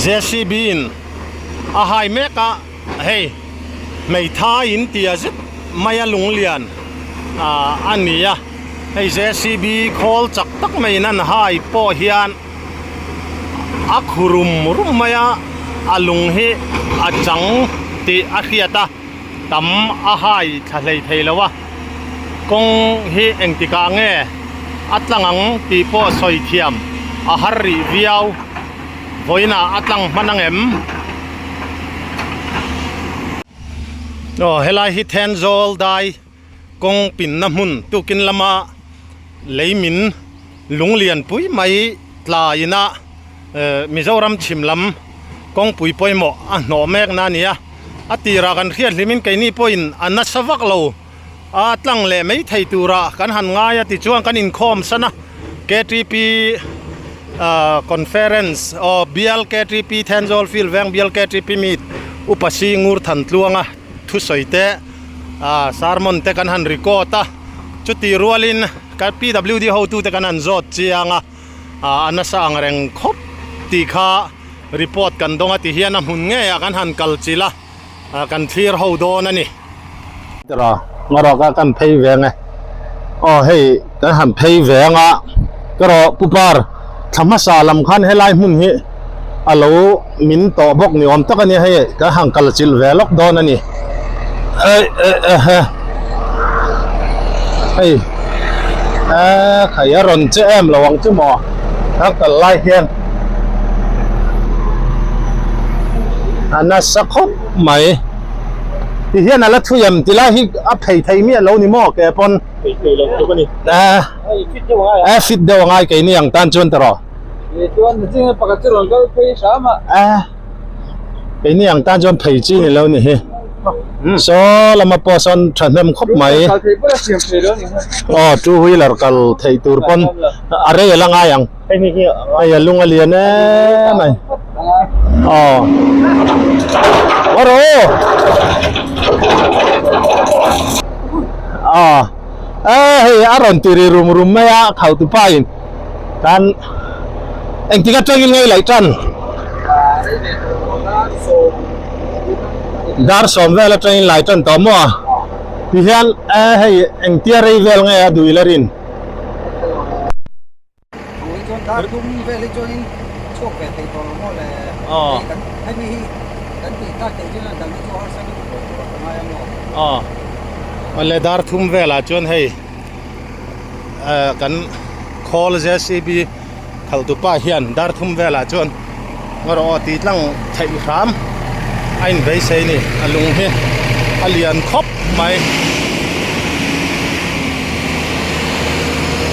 Jcb in a hai mek a hei hmeithai in tia zet mai a lunglian ah a ni a hei jcb khawl chak tak maiin an hai pawh hian a khu rum rum mai a a lung hi a chang tih a hriat a tam a hai thla hlei thei lo a kawng hi engtikah nge a tlang ang tih pawh sawi thiam a har rih viau vawiinah a tlang hman ang em? Aw helai hi Thenzawl dai kawng pinna hmun tukin lama lei min lung lian pui mai tla ina Mizoram chhim lam kawngpui pawimawh a hnawh mek na a ni a a tirah kan hriat hlimin keini pawhin a nasa vak lo a tlang leh mai thei tura kan han ngai a tichuan kan inkhawm san a ktp ah conference aw bial ktp Thenzawl field veng bial ktp meet upa Singur Thantluanga thusawi te ah sermon te kan han record a chuti rualin ka pwd hotute kan han zawt chiang a ah a nasa ang reng khawp tih kha report kan dawng a ti hian a hmun ngeiah kan han kal chilh a ah kan thlir ho dawn a ni. Tira ngarawh ka kan phei ve ang e aw hei kan han phei ve ang a ka rawh pu par thla hmasa lam khan helai hmun hi a lo min tawh bawk ni awm tak a nia hei kan han kal chilh ve lawk dawn a ni eh eh eh eh hei eh khai a rawn che em lo ang chu maw ka kal lai hian a nasa khawp mai. Ti hian a la thui em ti lai hi a phei thei miah lo ni maw ke pawn Phei thei lo tluk a ni. Eh Hei fit deuh a ngai a. Eh fit deuh a ngai keini ang tan chuan tawh rawh. Ni chuan nichin pakhat chu rawn kal phei hram a. Eh keini ang tan chuan phei chi ni lo ni hi. Saw lama pawh sawn thahnem khawp mai. Kal thei pawn a siam thei lo ni hi. Aw two wheeler kal theih tur pawn a rei a la ngai ang. Hei a lung a lian em mai. Aw. Oro. Aw. Eh hei a rawn ti ri rum rum mai a khau tu pa in tan engtik atangin ngei laih tan. Dar sawm vel atangin lai tan tawh maw a. Tihian eh hei engtia rei vel nge a duh ila rin. Awle dar thum velah chuan hei kan khawl jcb khalh tu pa hian dar thum velah chuan erawh aw tih tlang theih hram a inbeisei a ni a lung hi a lian khawp mai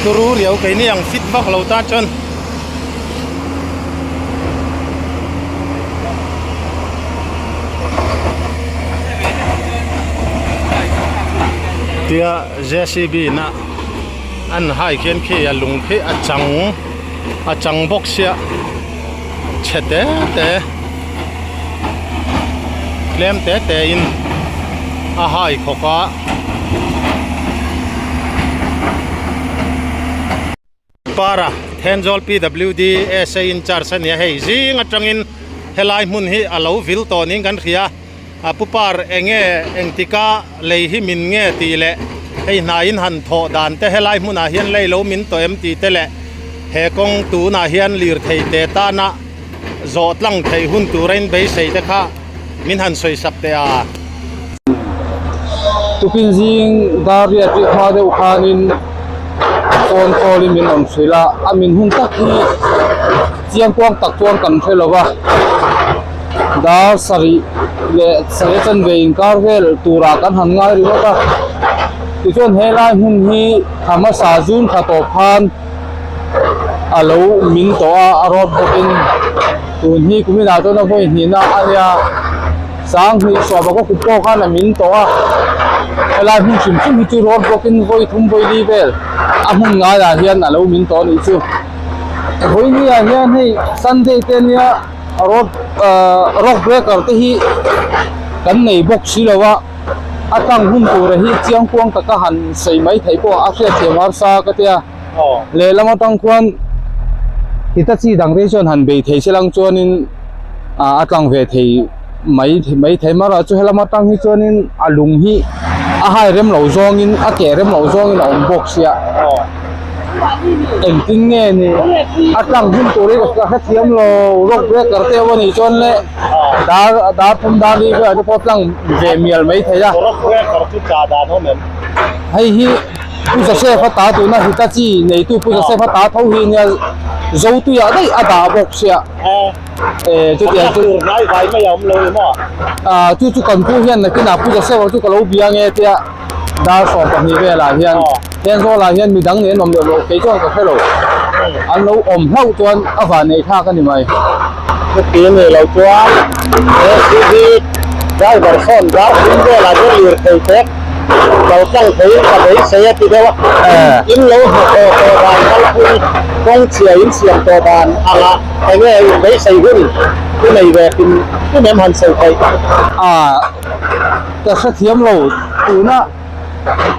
turu riau keini ang fit vak lo tan chuan tia jcb na an hai khian khi a lung khi a chang a chang bawk sia. Chhe te te tlem te te in a hai khawk a. Para Thenzawl PWD SA in charge a nia hei zing atangin helai hmun hi a lo vil tawh niin kan hria a pu par enge engtika lei hi min nge tih leh hei hnaiin han thawh dan te helai hmunah hian lei lo min tawh em tih te leh he kawng tunah hian lirthei te tana zawh tlang theih hun tura in beisei te kha min han sawi sak teh a. Tukin zing dar riat rih hma deuh khanin phone call in min rawn hrilh a, a min hun tak hi chiang kuang tak chuan kan hre lo va. Dar sarih leh sarih chanve inkar vel turah kan han ngai ringawt a, tichuan helai hmun hi thla hmasa zun thla tawp khan a lo min tawh a, a rawt bawkin tun hi kuminah chuan a vawi hnihna a nia, sanghnih suahbak a kut pawh khan a min tawh a, helai hmun hrim hrim hi chu rawt bawkin vawi thum vawi li vel a hmun ngaiah hian a lo min tawh a nih chu, vawi ni ah hian hei Sunday te ania. Road rock breaker te hi kan nei bawk si lo a, a tlang hun tura hi chiang kuang taka han sawi mai theih pawh a hriat thiam harsa ka tia lehlam atang khuan Hitachi dang te hi chuan han bei thei se lang chuanin. A tlang ve thei mai mai thei mar a chu helama tang hi chuanin a lung hi a hai rem lo zawngin a keh rem lo zawngin a awm bawk sia engtin nge ni a tlang hun tur hi ka hrethiam lo rock breaker te a nih chuan le dar dar thum dar li velah te pawh tlang ve mial mai thei a rock breaker chu tla dan awm em hei hi Pu Joseph a ta tuna Hitachi neitu Pu Joseph a ta tho hi nia Zotuiah daih a dah bawk sia. Eh chutiang chu tur hnai vai mai a awm lo ni maw? Ah chu chu kan pu hian nakinah Pu Joseph chu ka lo bia nge tia dar 12 velah hian Thenzawl ah hian midang nen awm leh lo kei chuan ka hre lo an lo awm hlauh chuan a van nei thlak a ni mai. Chuti ni lo chuan he CV driver sawn dar thum velah chuan lirthei tek kal tlang theiin ka beisei a ti deuh a, in lo hnathawh tawh dan kalphung kawng chhia in siam tawh dan angah enge in beisei hun i nei ve hrim hrim em han sawi theih? A ka hrethiam lo tuna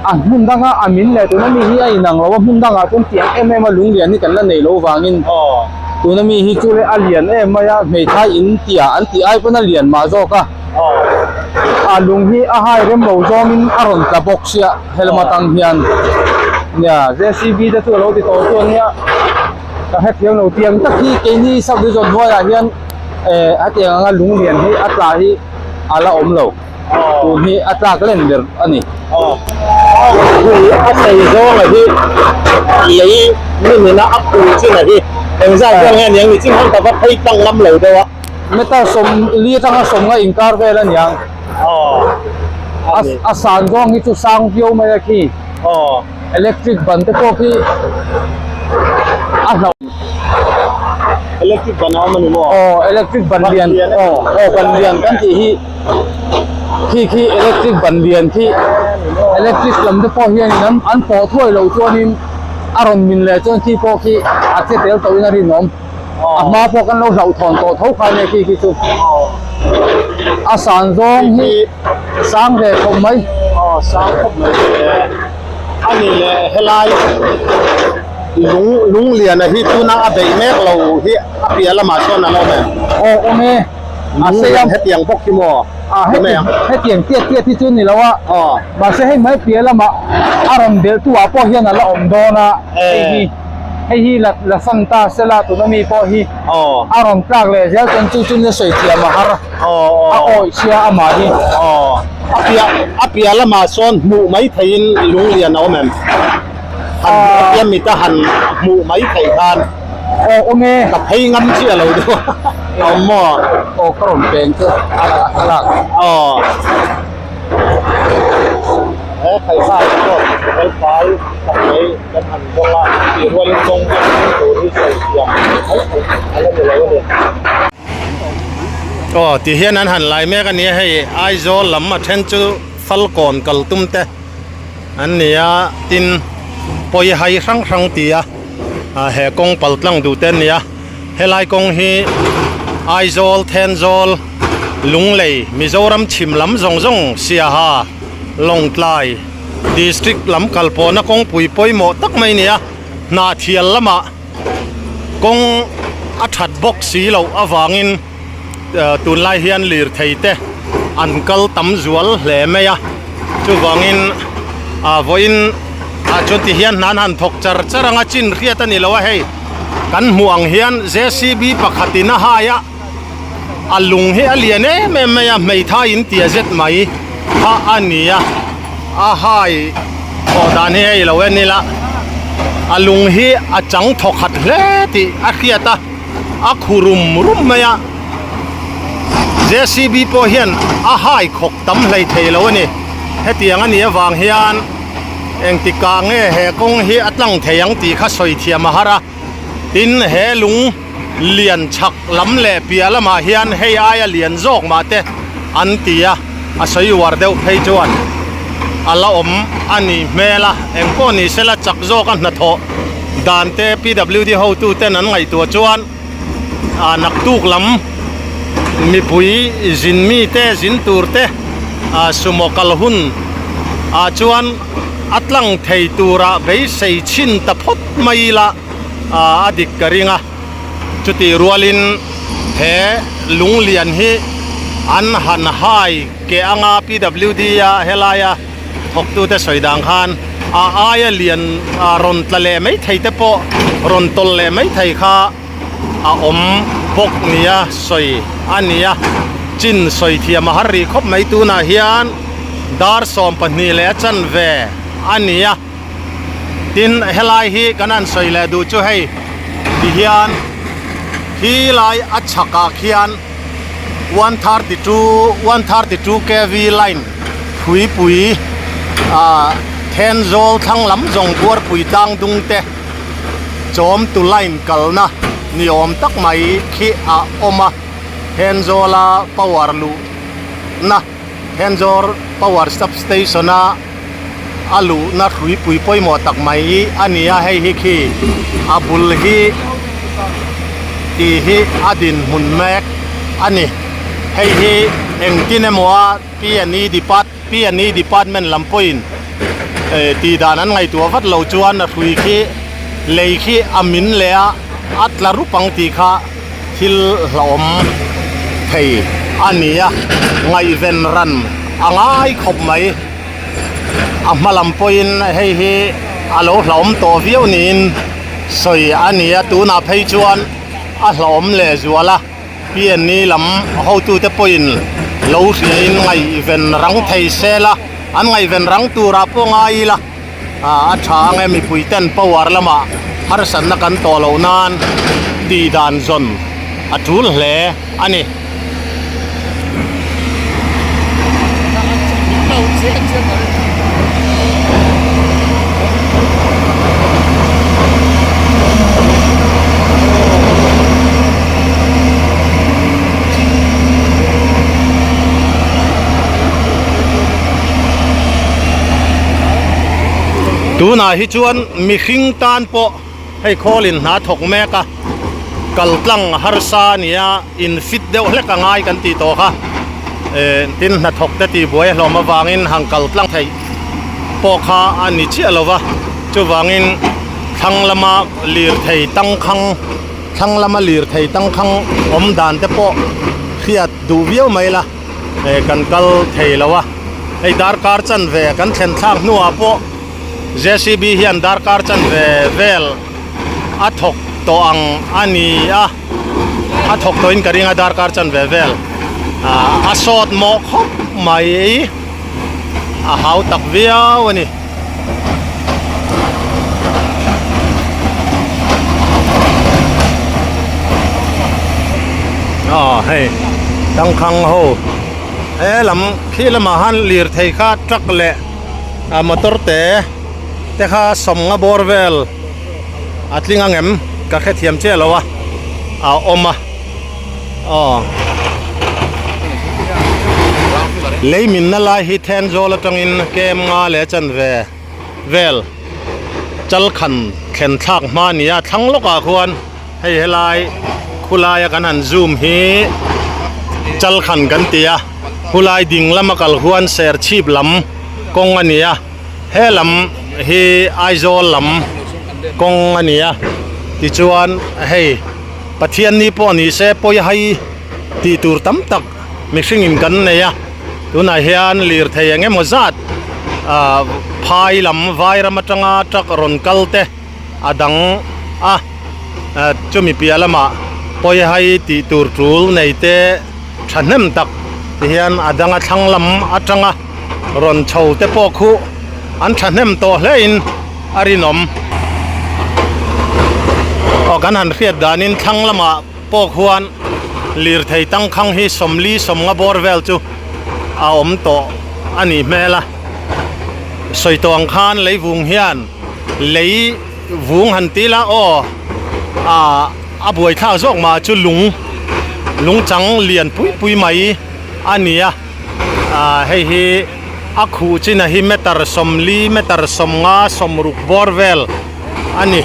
a hmun danga a min leh tuna mi hi a inang lo a hmun dangah chuan tiang em em a lunglian hi kan la nei lo vangin tuna mi hi chu le a lian em mai a hmeithai in tia an tih ai pawn a lian mah zawk a. A lung hi a hai rem lo zawngin a rawn tla bawk sia helma tang hian nia JCB te chu a lo ti tawh chu ania ka hrethiam lo tiang tak hi keini subdivision hnuaiah hian eh hetiang anga lung lian hi a tla hi a la awm lo tun hi a tlak len ber a ni. A sei zawnga hi lei ni nena a phul chin a hi engzat vel nge aniang ni chin han ka va phei tlang ngam lo deuh a. Meter 40 atanga 50 inkar vel a niang. A san zawng hi chu sang viau mai a khi. Electric ban te pawh khi a hlauh. Electric ban a awm a ni maw? Aw electric ban lian aw aw ban lian kan tih hi khi khi electric ban lian khi electric lam te pawh hianin an an pawh thuai loh chuanin a rawn min leh chuan khi pawh khi a che tel tawhin a rinawm. A hma pawh kan lo hlauhthawn tawh tho kha ania khi khi chu a san zawng hi sang ve khawp mai. Aw sang khawp mai a ni leh helai lung lung lian a hi tuna a beih mek lo hi a piah lamah chuan a lo awm em? Aw awm e a sei a hetiang bawk hi maw a hetiang tiat tiat hi chu ni lo a mahse hei mai piah lamah a rawn belh tu ah pawh hian a la awm dawn a hei hi. Hei hi la la san ta se la tuna mi pawh hi a rawn tlak leh zel chuan chu chu nia sawi thiam a har a awih sia amah hi. A piah a piah lamah sawn hmuh mai theihin lunglian a awm em? Han a piah mita han hmuh mai theih khan Aw awm e. Ka phei ngam chiah lo deuh a awm maw? Aw ka rawn peng chu a thlalak. Aw. He khaihla te pawh felfai tak mai kan han zawng a, tih rualin kawng a hmang tur hi sawi thiam mai theih a la ni lo a ni. Aw ti hian an han lai mek a nia hei Aizawl lam a then chu Falkawn kal tum te an ni a tin pawi hai hrang hrang ti a he kawng pal tlang duh te an ni a. Helai kawng hi Aizawl, Thenzawl, Lunglei, Mizoram chhim lam zawng zawng Siaha, Lawngtlai District lam kal pawhna kawngpui pawimawh tak mai a ni a, Hnahthial lamah kawng a that bawk si loh avangin tunlai hian lirthei te an kal tam zual hle mai a, chuvangin vawiin ah chuan ti hian hna an han thawk char char ang a, chin hriat a ni lo a hei. Kan hmuh ang hian JCB pakhatin a hai a, a lung hi a lian em em mai a, hmeithai in tia zet mai kha a ni a, a hai thawh dan hi hei lo en ila, a lung hi a chang thaw khat hle tih a hriat a, a khu rum rum mai a, JCB pawh hian a hai khawk tam hlei thei lo a ni, hetiang a nih avang hian. Engtikah nge he kawng hi a tlang thei ang tih kha sawi thiam a har a, tin he lung lian chhak lam leh piah lamah hian hei aia lian zawk mah te an ti a, a sawi uar deuh phei chuan a la awm a nih hmel a, engpawh ni sela chak zawk a hnathawh dan te PWD hotu ten an ngaihtuah chuan ah naktuk lam mipui zin mi te zin tur te ah sumo kal hun ah chuan a tlang thei tura beisei chhin ta phawt mai ila ah a dik ka ring a chutih rualin he. lung lian hi an han hai keh anga PWD a helaia thawktute sawi dan khan a aia lian rawn tla leh mai thei te pawh rawn tawlh leh mai thei kha a awm bawk nia sawi a ni a, chin sawi thiam a har rih khawp mai tunah hian dar 12 leh a chanve a ni a. Tin, helai hi kan han sawi leh duh chu hei tihian khi lai a chhakah khian 132 132 kv line phuipui ah Thenzawl thlang lam zawng Buarpui tlang dung te chawm tu line kalna ni awm tak mai khi a awm a, Thenzawla power luhna Thenzawl power substation a. a luhna hruipui pawimawh tak mai hi a ni a hei hi khi a bul hi tih hi a dinhmun mek a ni hei hi engtin emaw a P and E depart P and E department lam pawhin eh tih dan an ngaihtuah vat lo chuan a hrui khi lei khi a min leh a a tla rup ang tih kha thil hlauhawm thei a ni a ngaihven ran a ngai khawp mai a hma lam pawhin hei hi a lo hlauhawm tawh viau niin sawi a ni a tunah phei chuan a hlauhawm leh zual a P&E lam hotute pawhin lo hriain ngaihven rang thei se la an ngaihven rang turah pawh ngai ila. A tha ang e mipui ten power lamah harsatna kan tawh loh nan tih dan zawn a tul hle a ni. Tunah hi chuan mihring tan pawh hei khawlin hna thawk mek a, kal tlang harsa a ni a, in fit deuh hlek a ngai kan tih tawh kha. Eh tin hnathawk te tihbuai a hlawm avangin han kal tlang theih pawh kha a ni chiah lo va, chuvangin thlang lama lirthei tangkhang thlang lama lirthei tangkhang awm dan te pawh hriat duh viau mai la eh kan kal thei lo a hei darkar chanve kan thlen thlak hnuah pawh J_C_B hian darkar chanve vel a thawk tawh ang a ni a a thawk tawhin ka ring a darkar chanve vel ah a sawt mawh khawp mai a hau tak viau a ni. Aw hei tangkhang ho he lam khi lamah han lirthei kha truck leh a motor te te kha sawmnga bawr vel a tling ang em ka hrethiam chiah lo a a awm a aw lei minna lai hi Thenzawl atangin kem nga leh chanve vel chalkhan thlen thlak hma a ni a thlang lawkah khuan hei helai khulai a kan han zoom hi chalkhan kan ti a khulai ding lama kal khuan serchhip lam kawng a ni a he lam hi Aizawl lam kawng a ni a tichuan hei. Pathian ni pawh ni se pawi hai tih tur tam tak mihring in kan nei a, tunah hian lirthei eng emaw zat ah phai lam vai ram atanga truck rawn kal te a dang a, chumi piah lamah pawi hai tih tur tul nei te thahnem tak ti hian a danga thlang lam atanga rawn chho te pawh khu an thahnem tawh hle in a rinawm. Aw kan han hriat danin thlang lamah pawh khuan lirthei tangkhang hi 40 50 bawr vel chu a awm tawh a nih hmel a. Sawi tawh ang khan lei vung hian lei vung han ti la aw ah a buaithlak zawk mah chu lung lung chang lian pui pui mai a ni a ah hei hi a khuh chin a hi meter 40 meter 50 60 bawr vel a ni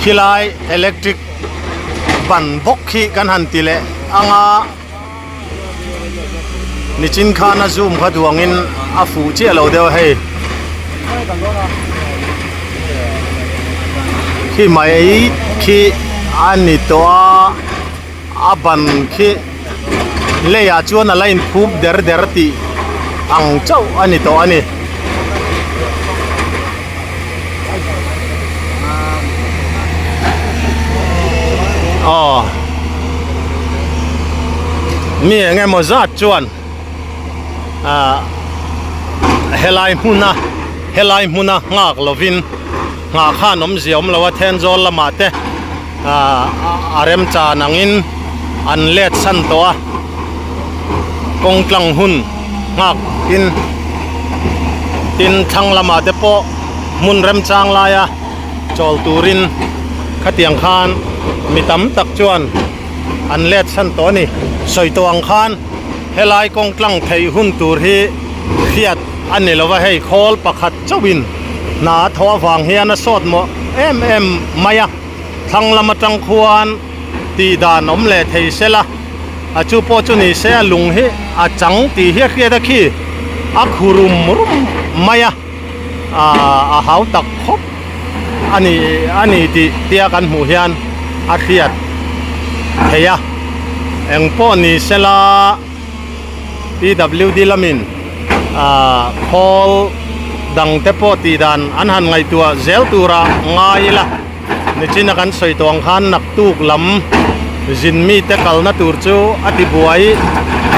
khilai electric ban bawk khi kan han ti leh ang a. Nichin khan a zoom kha duangin a fuh chiah lo deuh a hei khi mai khi a ni tawh a. A ban khi leiah chuan a la inphup der der tih ang chauh a ni tawh a ni. Aw mi eng emaw zat chuan ah helai hmuna helai hmuna nghak lovin nghah khan awmzia awm lo a Thenzawl lamah te ah a remchan angin an let san tawh a kawng tlang hun nghak in tin thlang lamah te pawh hmun remchang laia chawl turin khatiang khan mi tam tak chuan an let san tawh a ni. Sawi tawh ang khan helai kawng tlang theih hun tur hi hriat a ni lova hei khawl pakhat chauhin hna a thawh avang hian a sawt mawh em em mai a, thlang lam atang khuan tih dan awm leh thei sela a chu pawh chu ni se a lung hi a chang tih hi a hriat a khi a khu rum rum mai a aaa a hau tak khawp a ni a ni tih tia kan hmuh hian a hriat theih a eng pawh ni sela. PWD lamin aaa khawl dang te pawh tih dan an han ngaihtuah zel tura ngai ila nichina kan sawi tawh ang khan naktuk lam zin mite kalna tur chu a ti buai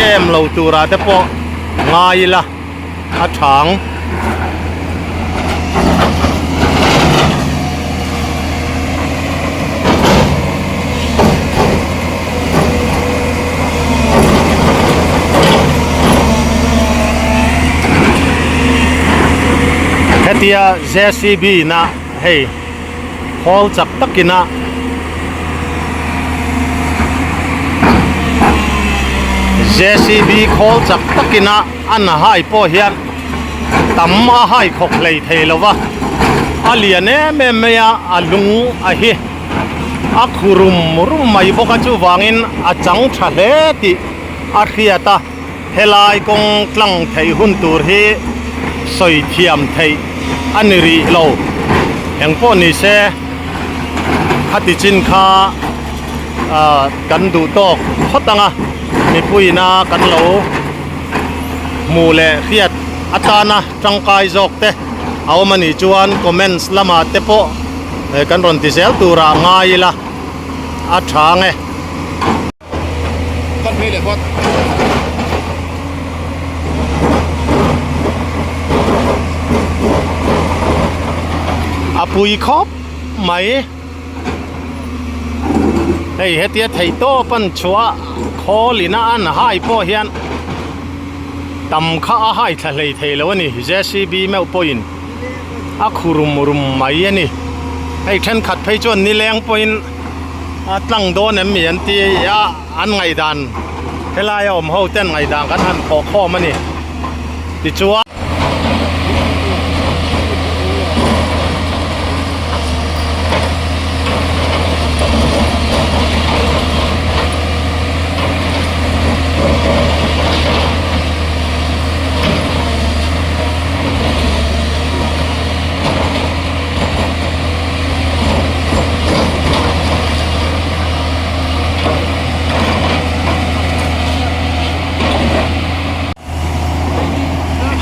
em lo tura te pawh ngai ila a tha ang. Hetia JCB na hei khawl chak takin a JCB khawl chak takin a. A na hai pawh hian tam a hai khawk hlei thei lo va, a lian em em mai a, a lung a hi a khu rum rum mai bawk a, chuvangin a chang tha hle tih a hriat a, helai kawng tlang theih hun tur hi sawi thiam theih a ni rih lo, engpawh ni se khati chin kha ah kan duh tawk phawt ang a, mipuiin a kan lo. Hmuh leh hriat atana tangkai zawk te a awm a nih chuan comments lamah te pawh kan rawn ti zel turah ngai ila a tha ang e. A pui khawp mai. Hei hetia theihtawp an chhuah khawl ina an hai pawh hian tam kha a hai thla hlei thei lo a ni JCB meuh pawhin a khu rum rum mai a ni hei thenkhat phei chuan nileng pawhin a tlang dawn em mi an ti a an ngaihdan helai a awm ho ten ngaihdan kan han thawh khawm a ni tichuan.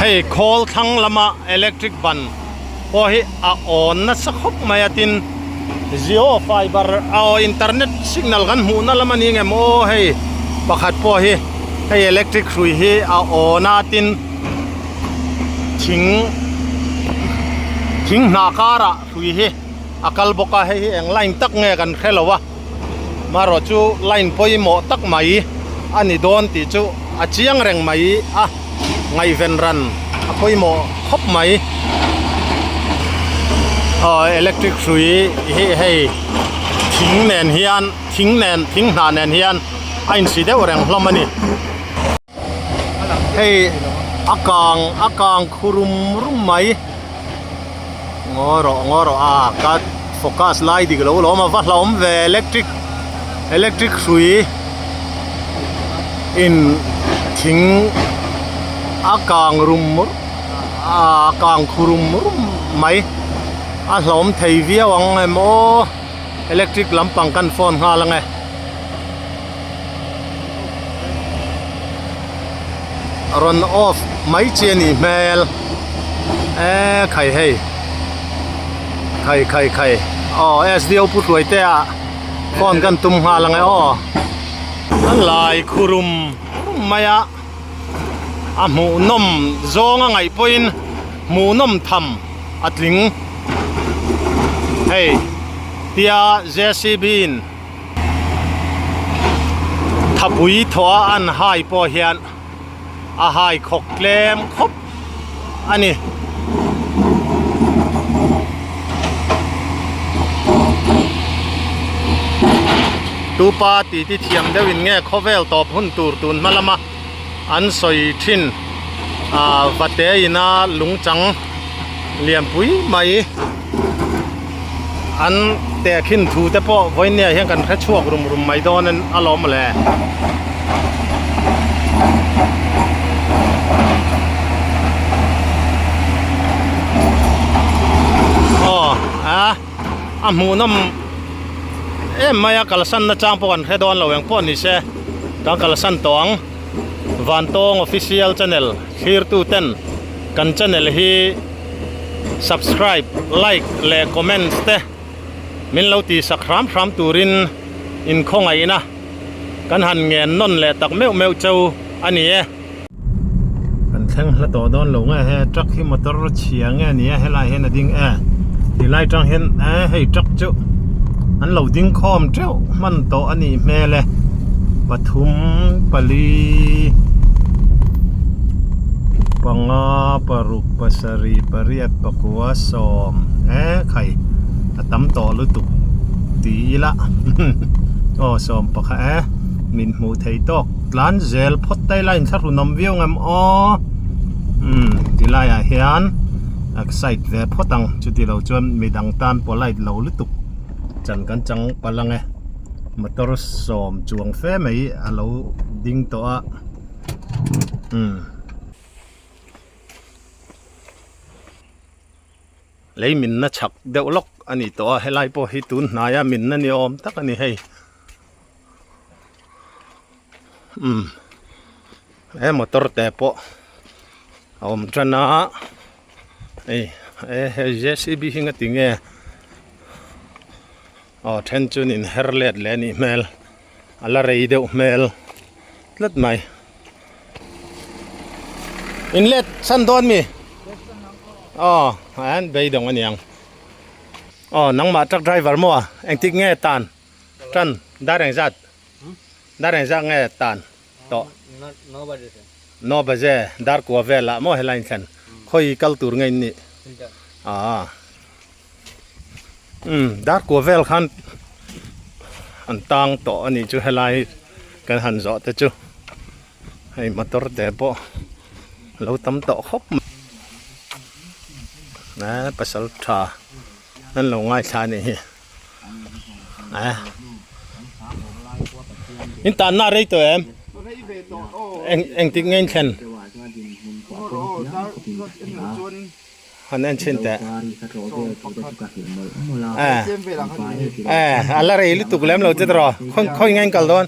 Hei khawl thlang lama electric ban pawh hi a awn nasa khawp mai a tin Jio fiber aw internet signal kan hmuhna lam a ni ngem aw hei pakhat pawh hi hei electric hrui hi a awn a tin thing thing hnah karah hrui hi a kal bawk a hei hi eng line tak nge kan hre lo a. Marawh chu line pawimawh tak mai a ni dawn tih chu a chiang reng mai a, ngaihven ran a pawimawh khawp mai. Aw electric hrui hi hei thing nen hian thing nen thing hnah nen hian a insi deuh reng hlawm a ni. Hei a kang a kang khu rum rum mai. Ngaw rawh ngaw rawh a ka focus lai dik lo lawm a va hlauhawm ve electric electric hrui in thing a kang rum a kang khu rum rum mai a hlauhawm thei viau ang em aw electric lampang kan phone nghal ang e. rawn off mai chi a nih hmel eee khai hei khai khai khai aw sdo pu hruai te ah phone kan tum nghal ang e aw a lai khurum rum mai a a hmuhnawm zawng a ngaih pawhin hmuhnawm tham a tling hei tia jcb in. Thapui thawh a an hai pawh hian a hai khawk tlem khawp a ni. Tupa titi thiam deuh in nge khawvel tawp hun tur tun hma lama an sawi thin ah vate ina lungchang lianpui mai. An tehkhin thu te pawh vawinia hian kan hre chhuak rum rum mai dawn a lawm le. Aw a a hmuhnawm em mai a kalsan na chang pawh kan hre dawn lo eng pawh ni se kan kalsan tawh ang Vantawng official channel thlir tu ten kan channel hi. Subscribe, like leh comments te min lo tih sak hram hram turin in khawngaihna kan han ngen nawn leh tak meuh meuh cheu a ni e. Kan thleng hla tawh dawn lo nge he truck hi motor chhia nge ni a helai hian a ding e tilai tang hian e hei truck chu an lo ding khawm teuh hman tawh a nih hmel e pathum pali panga paruk pasarih pariat pakua sawm eh khai a tam tawh lutuk ti ila aw sawm pakhat eh min hmuh thei tawk tlan zel phawt ta ila inthlahrunawm viau ngam aw umm ti laiah hian a side ve phawt ang chuti lo chuan midang tan polite lo lutuk chan kan chang palh ang e motor sawm chuang fe mai a lo ding tawh a umm. Lei minna chhak deuh lawk a ni tawh a helai pawh hi tun hnaia minna ni awm tak a ni hei umm he motor te pawh a awm tan a hei he jcb hi nga ti nge aw then chuan in her let leh a nih hmel a la rei deuh hmel tlat mai. In let san dawn mi? Aw an beidawng a niang. Aw nangmah truck driver maw engtik nge tan tan dar engzat dar engzat nge tan tawh no baje dar kua velah maw helai in thlen khawi kal tur nge in nih ah umm dar kua vel khan an tang tawh a nih chu helai kan han zawh te chu. Hei motor te pawh lo tam tawh khawp mai eh pasal tha an lo ngaithla a nih hi eh in tan na rei tawh em eng engtik nge in thlen Han en chhin teh. Eh eh a la rei lutuk lem lo che tawh khawi khawi nge in kal dawn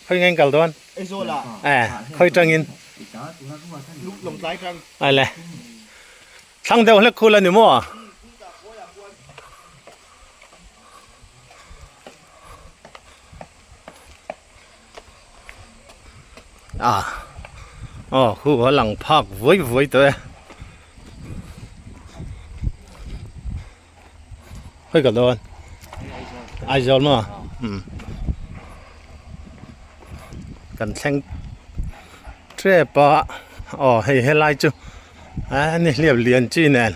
khawi nge in kal dawn eh khawi tangin ai le thlang deuh hlek khul a ni maw. Ah aw khu a lang phak vuai vuai tawh e khawi ka dawn Aizawl maw umm kan thleng tep a aw hei helai chu a ni hliap lian chi nen.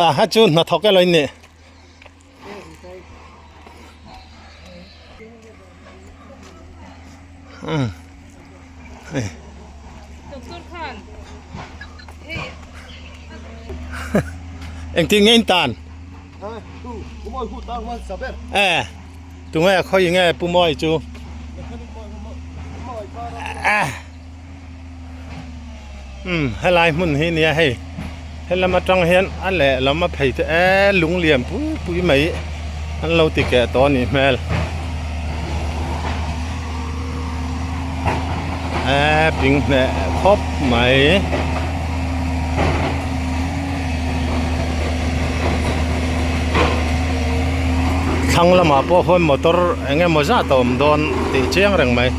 A ha chu hnathawk elo in nih. Umm hei. Doctor khan hei. Engtin nge in tan? Eh tunge khawi nge Pu Mawi chu? Eh. Umm helai hmun hi nia hei helam atang hian a lehlam a phei te eee lung lian pui pui mai an lo ti keh tawh a nih hmel. E ping hneh khawp mai. Thlang lamah pawh khuan motor eng emaw zat a awm dawn tih chiang reng mai.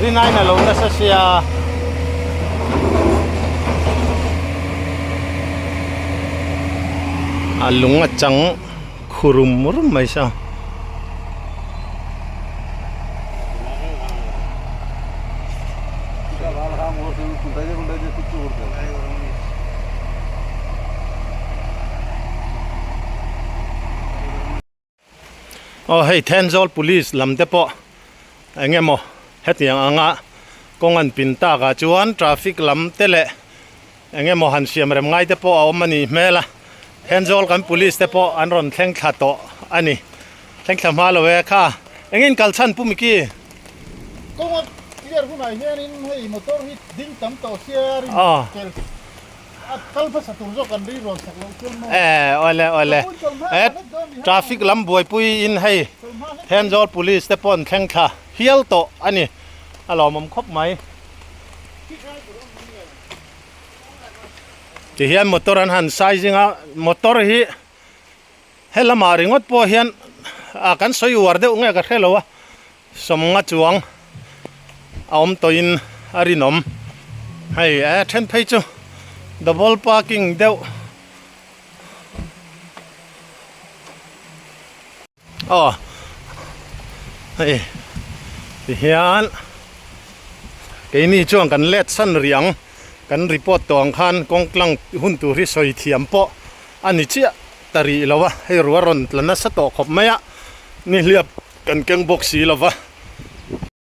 Rinai na lo nasa sia. A lung a chang khu rum rum mai sa. Aw hei Thenzawl police lam te pawh eng emaw hetiang anga kawng an pin tak ah chuan traffic lam te leh eng emaw han siam rem ngai te pawh a awm a nih hmel a Thenzawl kan police te pawh an rawn thleng thla tawh a ni thleng thla hma lo e kha eng in kal chhan pu Miki. Kawng a clear hunah hianin hei motor hi ding tam tawh sia rin tel Eh awle awle eh traffic lam buaipui in hei Thenzawl police te pawh an thleng thla hial tawh a ni a lawmawm khawp mai tihian motor an han sizing a motor hi he lamah ringawt pawh hian ah kan sawi uar deuh nge ka hre lo a Sawmnga chuang a awm tawhin a rinawm. Hei eh then phei chu double parking deuh aw hei tihian keini chuan kan let san rih ang kan report tawh ang khan kawng tlang hun tur hi sawi thiam pawh a ni chiah ta rih lo a hei ruah rawn tla nasa tawh khawp mai a nihliap. Kan keng bawk si lo va.